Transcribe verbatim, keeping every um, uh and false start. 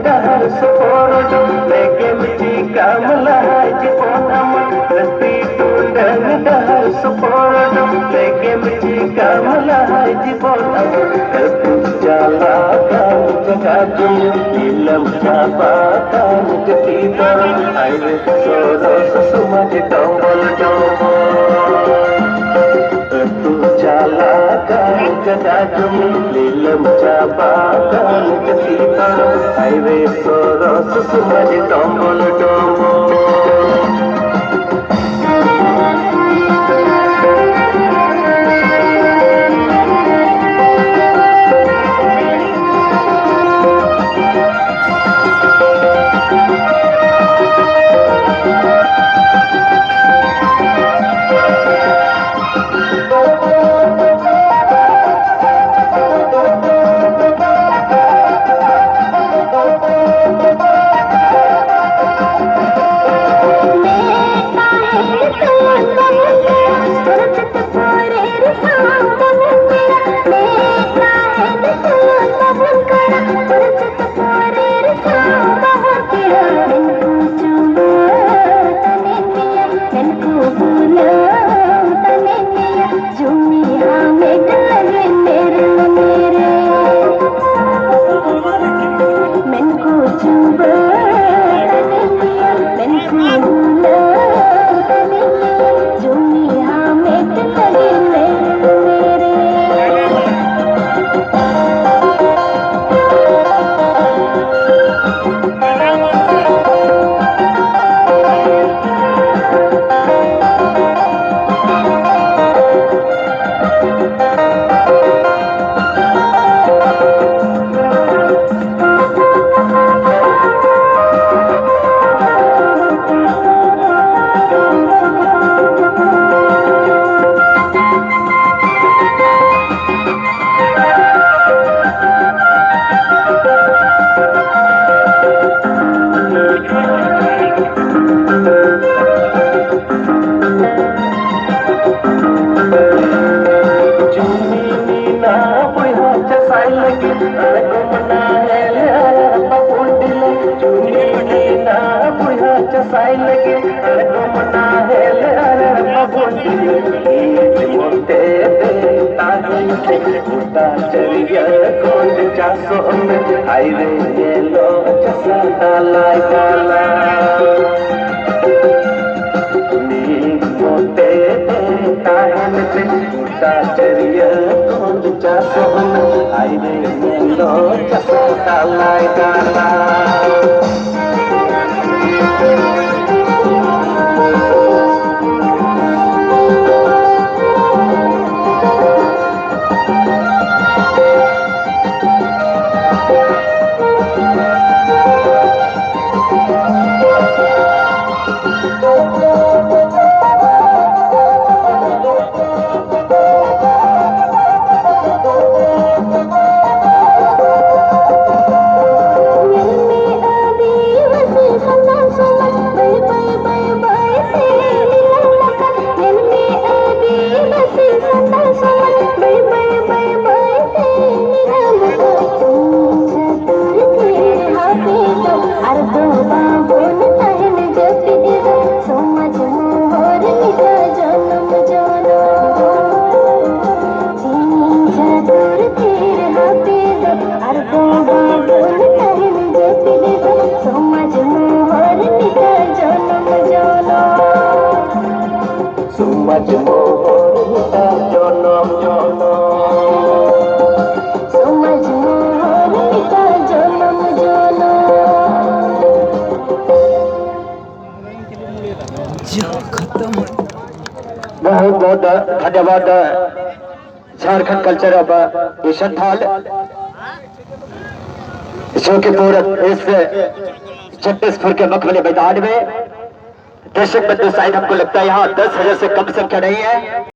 ᱰᱟᱹᱦᱟᱨ ᱥᱚᱯᱚᱨ ᱰᱚᱢ ᱞᱮᱜᱮᱢ ᱪᱤᱠᱟᱢ ᱞᱟᱦᱟ ᱡᱤᱵᱚᱱ ᱟᱢᱟᱜ ᱞᱟᱹᱠᱛᱤ ᱴᱩᱰᱟᱹᱝ ᱰᱟᱦᱟᱨ ᱥᱚᱯᱚᱨ ᱰᱚᱢ ᱞᱮᱜᱮᱢ ᱪᱤᱠᱟᱢ ᱞᱟᱦᱟ ᱡᱤᱵᱚᱱ ᱟᱢᱟᱜ ᱟᱹᱛᱩ ᱪᱟᱞᱟᱜ ᱠᱟᱱ ᱡᱟᱭᱜᱟ ᱡᱩᱢᱤ ᱱᱤᱞᱟᱹᱢ ᱪᱟᱵᱟ ᱠᱟᱱ ᱡᱟᱹᱛᱤ ᱫᱚ ᱟᱭᱨᱮ ᱥᱚᱨᱚᱥ ᱥᱚᱢᱟᱡᱽ ᱰᱚᱢᱵᱚᱞ ᱰᱚᱢᱵᱚᱞ᱾ ᱟᱹᱛᱩ ᱪᱟᱞᱟᱜ ᱠᱟᱱ ᱡᱟᱭᱜᱟ ᱡᱩᱢᱤ ᱞᱤᱞᱟᱹᱢ ᱪᱟᱵᱟ ᱠᱟᱱ ᱡᱟᱹᱛᱤ ᱛᱟᱲᱟᱢ ᱦᱟᱭᱣᱮ ᱥᱚᱨᱚᱥ ᱥᱚᱢᱟᱡᱽ ᱰᱚᱢᱵᱚᱞ ᱰᱚᱢᱵᱚᱞ᱾ ᱪᱩᱱᱤ ᱵᱩᱲᱦᱟ ᱪᱟᱥᱟᱭ ᱞᱟᱹᱜᱤᱫ ᱟᱬᱜᱚᱢ ᱱᱟᱦᱮᱞ ᱟᱨ ᱵᱟᱵᱚᱱ ᱤᱭᱟᱹ᱾ ᱤᱧ ᱢᱚᱛᱮ ᱛᱮ ᱛᱟᱦᱮᱱ ᱛᱮ ᱜᱚᱴᱟ ᱪᱟᱹᱨᱤᱭᱟᱹ ᱠᱷᱚᱸᱰ ᱪᱟᱥᱚᱜ ᱢᱮ᱾ ᱦᱟᱭ ᱨᱮ ᱧᱮᱞᱚᱜ ᱪᱟᱥᱟ ᱛᱟᱞᱟᱭ ᱛᱟᱞᱟ᱾ ᱢᱤᱫ ᱢᱚᱛᱮ ᱛᱮ ᱛᱟᱦᱮᱱ ᱯᱮ, ᱜᱚᱴᱟ ᱪᱟᱹᱨᱤᱭᱟᱹ ᱠᱷᱚᱸᱰ ᱪᱟᱥᱚᱜ ᱢᱮ᱾ ᱦᱟᱭ ᱨᱮ ᱧᱮᱞᱚᱜ ᱪᱟᱥᱟ ᱛᱟᱞᱟᱭ ᱛᱟᱞᱟ᱾ ᱟᱨ ᱫᱚ ᱵᱟᱵᱚᱱ ᱛᱟᱦᱮᱱ ᱡᱟᱹᱯᱤᱫ ᱨᱮ, ᱥᱚᱢᱟᱡᱽ ᱢᱚᱦᱚᱨ ᱢᱤᱫ ᱡᱚᱱᱚᱢ ᱡᱚᱱᱚᱢ᱾ ᱡᱤᱣᱤ ᱪᱟᱹᱫᱩᱨ ᱛᱤᱨ ᱦᱟᱯᱮ ᱫᱚ, ᱟᱨ ᱫᱚ ᱵᱟᱵᱚᱱ ᱛᱟᱦᱮᱱ ᱡᱟᱹᱯᱤᱫ ᱨᱮ, ᱥᱚᱢᱟᱡᱽ ᱢᱚᱦᱚᱨ ᱢᱤᱫ ᱡᱚᱱᱚᱢ ᱡᱚᱱᱚᱢ᱾ ᱥᱚᱢᱟᱡᱽ ᱢᱚᱦᱚᱨ ᱢᱤᱫ ᱡᱚᱱᱚᱢ ᱡᱚᱱᱚᱢ᱾ ᱥᱚᱢᱟᱡᱽ ᱢᱚᱦᱚᱨ ᱢᱤᱫ ᱡᱚᱱᱚᱢ ᱡᱚᱱᱚᱢ᱾ ᱡᱟ ᱠᱷᱟᱛᱢ। बहुत बहुत धन्यवाद झारखंड कल्चर ऑफ ईशंथाल, जो कि पूरे इस छत्तीसपुर के मखमली मैदान में दर्शक बंधु शायद हमको लगता है यहाँ दस हज़ार से कम संख्या नहीं है।